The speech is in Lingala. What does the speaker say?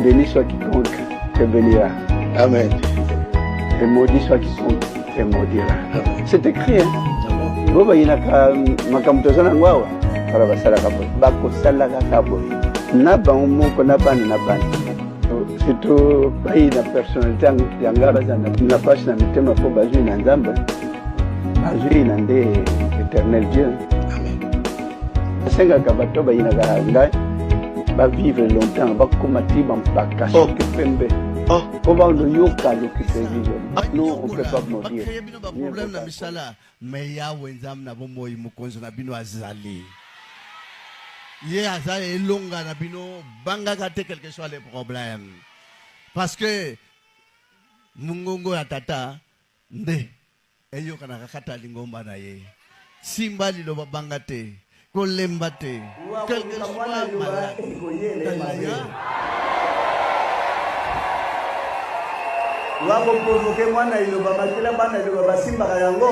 Béni soit quiconque te bénira. Amen. Et maudit soit quiconque te maudira. C'est écrit, hein? Bo bayinaka makambo toza nango awa kala basalaka boye bakosala kaka boye na bango moko na bana na bana surtout bayina personnalité yanga baza na pasi na mitema mpo bazwi na nzambe bazwi na nde éternel dieu Nasengaka bato bayinaka ngai ba vivre longtemps bakoma ti bampaka Oh. soki pembe Oh. mpo banoyoka lokipe vivre non on peut pas maudire Bacreye bino baproblème na misala me yawe nzambe na bomoi mokonzi na bino azali ye aza elonga na bino bangaka te quelque soit les problèmes parce que mongongo ya tata nde Eyokanaka kati ya lingomba na ye. Simba liloba banga te, kolemba te, quelque soit malade. Talia. Wako provoquer mwana liloba makila bana liloba basimbaka yango.